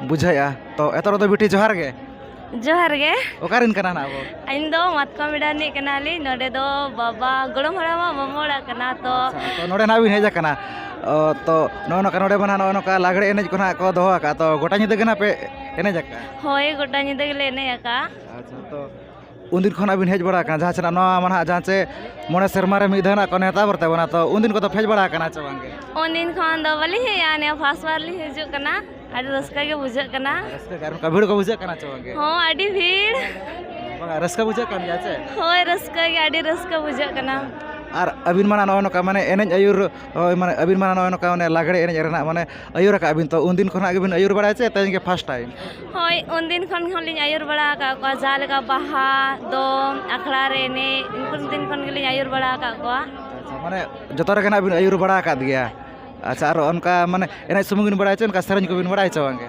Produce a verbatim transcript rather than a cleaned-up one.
ᱵᱩᱡᱷᱟᱹᱣᱮᱫᱼᱟ᱾ ᱛᱚ ᱮᱛᱚᱦᱚᱵ ᱨᱮᱫᱚ ᱵᱤᱴᱤ ᱡᱚᱦᱟᱨ ᱜᱮ᱾ ᱡᱚᱦᱟᱨ ᱜᱮ᱾ ᱚᱠᱟᱨᱮᱱ ᱠᱟᱱᱟ ᱱᱟᱜ ᱟᱵᱚ? ᱤᱧ ᱫᱚ ᱢᱟᱛᱠᱚᱢ ᱵᱮᱰᱟ ᱨᱤᱱᱤᱡ ᱠᱟᱱᱟᱞᱤᱧ᱾ ᱱᱚᱰᱮ ᱫᱚ ᱵᱟᱵᱟ ᱜᱚᱲᱚᱢ ᱦᱟᱲᱟᱢᱟᱜ ᱢᱟᱢᱚ ᱚᱲᱟᱜ ᱠᱟᱱᱟ᱾ ᱛᱚ ᱟᱪᱪᱷᱟ, ᱛᱚ ᱱᱚᱰᱮ ᱱᱟᱜ ᱵᱤᱱ ᱦᱮᱡ ᱟᱠᱟᱱᱟ᱾ ᱚ, ᱛᱚ ᱱᱚᱜᱼᱚ ᱱᱚᱝᱠᱟ ᱱᱚᱰᱮ ᱢᱟ ᱱᱟᱜ ᱱᱚᱜᱼᱚ ᱱᱚᱝᱠᱟ ᱞᱟᱜᱽᱲᱮ ᱮᱱᱮᱡ ᱠᱚ ᱱᱟᱜ ᱠᱚ ᱫᱚᱦᱚ ᱟᱠᱟᱫᱼᱟ, ᱛᱚ ᱜᱚᱴᱟ ᱧᱤᱫᱟᱹ ᱜᱮ ᱱᱟᱜ ᱯᱮ ᱮᱱᱮᱡ ᱟᱠᱟᱫᱼᱟ? ᱦᱳᱭ, ᱜᱚᱴᱟ ᱧᱤᱫᱟᱹ ᱜᱮᱞᱮ ᱮᱱᱮᱡ ᱟᱠᱟᱫᱼᱟ᱾ ᱟᱪᱪᱷᱟ, ᱛᱚ ᱩᱱᱫᱤᱱ ᱠᱷᱚᱱᱟᱜ ᱵᱤᱱ ᱦᱮᱡ ᱵᱟᱲᱟ ᱟᱠᱟᱱᱟ ᱡᱟᱦᱟᱸ ᱪᱮ ᱱᱚᱣᱟ ᱢᱟ ᱱᱟᱜ ᱡᱟᱦᱟᱸ ᱪᱮ ᱢᱚᱬᱮ ᱥᱮᱨᱢᱟ ᱨᱮ ᱢᱤᱫ ᱫᱷᱟᱣ ᱱᱟᱜ ᱠᱚ ᱱᱮᱣᱛᱟ ᱵᱟᱨᱛᱮ ᱵᱚᱱᱟ, ᱛᱚ ᱩᱱᱫᱤᱱ ᱠᱚᱫᱚ ᱯᱮ ᱦᱮᱡ ᱵᱟᱲᱟ ᱟᱠᱟᱱᱟ ᱪᱮ ᱵᱟᱝᱜᱮ? ᱩᱱᱫᱤᱱ ᱠᱷᱚᱱ ᱫᱚ ᱵᱟᱹᱞᱤᱧ ᱦᱮᱡ ᱟᱠᱟᱱᱟ, ᱱᱤᱭᱟᱹ ᱯᱷᱟᱥᱴ ᱵᱟᱨ ᱞᱤᱧ ᱦᱤᱡᱩᱜ ᱠᱟᱱᱟ᱾ ᱟᱹᱰᱤ ᱨᱟᱹᱥᱠᱟᱹ ᱜᱮ ᱵᱩᱡᱷᱟᱹᱜ ᱠᱟᱱᱟ᱾ ᱨᱟᱹᱥᱠᱟᱹ ᱜᱮ, ᱟᱨ ᱚᱱᱠᱟ ᱵᱷᱤᱲ ᱠᱚ ᱵᱩᱡᱷᱟᱹᱜ ᱠᱟᱱᱟ ᱪᱮ ᱵᱟᱝᱜᱮ? ᱦᱚᱸ, ᱟᱹᱰᱤ ᱵᱷᱤᱲ᱾ ᱵᱟᱝᱟ, ᱨᱟᱹᱥᱠᱟᱹ ᱵᱩᱡᱷᱟᱹᱜ ᱠᱟᱱ ᱜᱮᱭᱟ ᱪᱮ? ᱦᱳᱭ, ᱨᱟᱹᱥᱠᱟᱹ ᱜᱮ, ᱟᱹᱰᱤ ᱨᱟᱹᱥᱠᱟᱹ ᱵᱩᱡᱷᱟᱹᱜ ᱠᱟᱱᱟ᱾ ᱟᱨ ᱟᱹᱵᱤᱱ ᱢᱟ ᱱᱟᱜ ᱱᱚᱜᱼᱚ ᱱᱚᱝᱠᱟ ᱢᱟᱱᱮ ᱮᱱᱮᱡ ᱟᱹᱭᱩᱨ, ᱦᱳᱭ, ᱢᱟᱱᱮ ᱟᱹᱵᱤᱱ ᱢᱟ ᱱᱟᱜ ᱱᱚᱜᱼᱚ ᱱᱚᱝᱠᱟ ᱢᱟᱱᱮ ᱞᱟᱜᱽᱲᱮ ᱮᱱᱮᱡ ᱨᱮᱱᱟᱜ ᱢᱟᱱᱮ ᱟᱹᱭᱩᱨ ᱟᱠᱟᱫ ᱵᱤᱱ, ᱛᱚ ᱩᱱᱫᱤᱱ ᱠᱷᱚᱱᱟᱜ ᱜᱮᱵᱤᱱ ᱟᱹᱭᱩᱨ ᱵᱟᱲᱟᱭᱟ ᱪᱮ ᱛᱮᱦᱮᱧ ᱜᱮ ᱯᱷᱟᱥᱴ ᱴᱟᱭᱤᱢ? ᱦᱳᱭ, ᱩᱱᱫᱤᱱ ᱠᱷᱚᱱ ᱦᱚᱸᱞᱤᱧ ᱟᱹᱭᱩᱨ ᱵᱟᱲᱟ ᱟᱠᱟᱫ ᱠᱚᱣᱟ, ᱡᱟᱦᱟᱸ ᱞᱮᱠᱟ ᱵᱟᱦᱟ, ᱫᱚᱝ, ᱟᱠᱷᱲᱟ ᱨᱮ ᱮᱱᱮᱡ, ᱩᱱᱠᱩ ᱫᱤᱱ ᱠᱷᱚᱱ ᱜᱮᱞᱤᱧ ᱟᱹᱭᱩᱨ ᱵᱟᱲᱟ ᱟᱠᱟᱫ ᱠᱚᱣᱟ᱾ ᱟᱪᱪᱷᱟ, ᱢᱟᱱᱮ ᱡᱚᱛᱚ ᱨᱮᱜᱮ ᱱᱟᱜ ᱵᱤᱱ ᱟᱹᱭᱩᱨ ᱵᱟᱲᱟ ᱟᱠᱟᱫ ᱜᱮᱭᱟ᱾ ᱟᱪᱪᱷᱟ, ᱟᱨ ᱚᱱᱠᱟ ᱢᱟᱱᱮ ᱮᱱᱮᱡ ᱥᱩᱢᱩᱝ ᱵᱤᱱ ᱵᱟᱲᱟᱭᱟ ᱪᱮ ᱚᱱᱠᱟ ᱥᱮᱨᱮᱧ ᱠᱚᱵᱤᱱ ᱵᱟᱲᱟᱭᱟ ᱪᱮ ᱵᱟᱝᱜᱮ?